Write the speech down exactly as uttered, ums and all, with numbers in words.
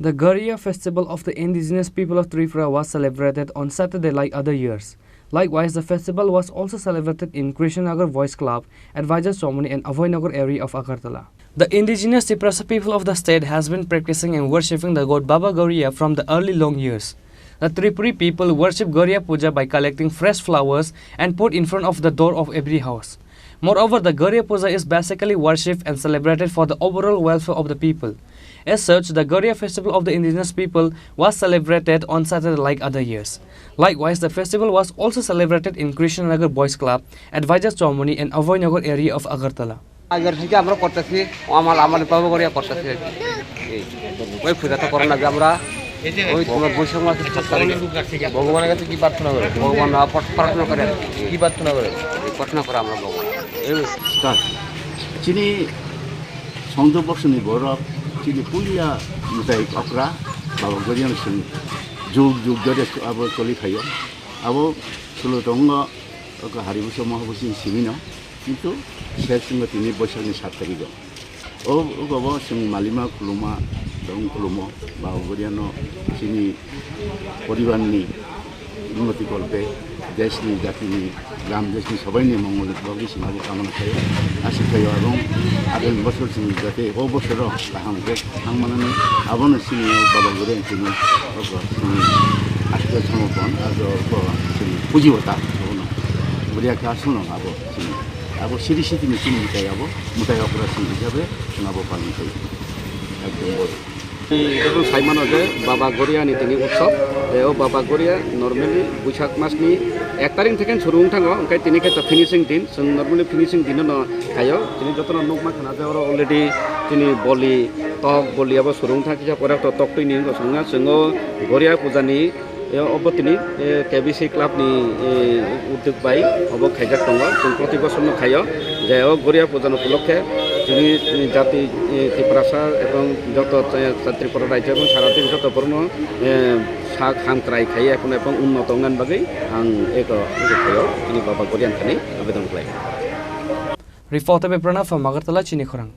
The Goria festival of the indigenous people of Tripura was celebrated on Saturday like other years. Likewise, the festival was also celebrated in Krishnanagar Boys Club, Advisor Chomoni and Abhoynagar area of Agartala. The indigenous Tiprasa people of the state has been practicing and worshipping the god Baba Goria from the early long years. The Tripuri people worship Goria Puja by collecting fresh flowers and put in front of the door of every house. Moreover, the Goria Puja is basically worshipped and celebrated for the overall welfare of the people. As such, the Goria festival of the indigenous people was celebrated on Saturday like other years. Likewise, the festival was also celebrated in Krishnanagar Boys Club, Advisor Chomoni and Abhoynagar area of Agartala. আগের থেকে আমরা করতেছি, আমার, আমার বাবা করে করতেছি আর কি। এই, ওই পূজা তো করার আগে আমরা ওই তোমার বৈশাখ মাসের সাত তারিখে ভগবানের কাছে কি প্রার্থনা করে? ভগবান প্রার্থনা করে আর কি। কি প্রার্থনা করে? এই প্রার্থনা করে আমরা ভগবান। এই start. Chini songdo boksoni borok, chini pulia mwtai okra, baba Goriano simi. Jug jug dore abo choli phaio. Abo sulo tongo, oko hari buso moha buso simi no. Kintu sel singo tini boisakni sat tarikgo. O, o gobo chwng malima khuluma, dong khulumo, ba Goriano chini poribarni unnoti kolpe, deshni, jatini, gram deshni sobaini mongol bagwi chwng abo kamana khaio. Aswk khaio abong agami bosor chwng jate o bosoro kaham khe thang manani abono chini o baba Goriano chini o chini aswk somopon abo chini puji ota abono. Goriya khe aswkno abo chini. Abo siri sitini chini mwtai abo, mwtai okra sini hisabe chwng abo palon khaio. Ekdom boro. Tei joto sai mano je Baba Goriani tini utsob. Tei o Baba Goria normally Buisak masni ek tarik theke suru wng thango, hwnkhe tini khe finishing din. Chwng normally finishing dino no khaio. Tini jotono nukma khna je oro already tini boli, tok boli abo suru wng thang kisa pore to tok twi ni wngkha chwngno. Chwng o Goria pujani E, obo tini, e, K B C club ni, e, udyog bai obo khaijak tongo. Chwng proti bosor no khaio je o Goria puja no upolokhe chini, e, jati, e, Tiprasa ebong joto, e, Tripura rajyo ebong sara dini joto borok no, e, sak hamkrai khai ebong unnoto wngna bagwi ang eko, eko khaio chini Baba Gorian thani abedon khlai. Report by Pranab from Agartala, chini khorang.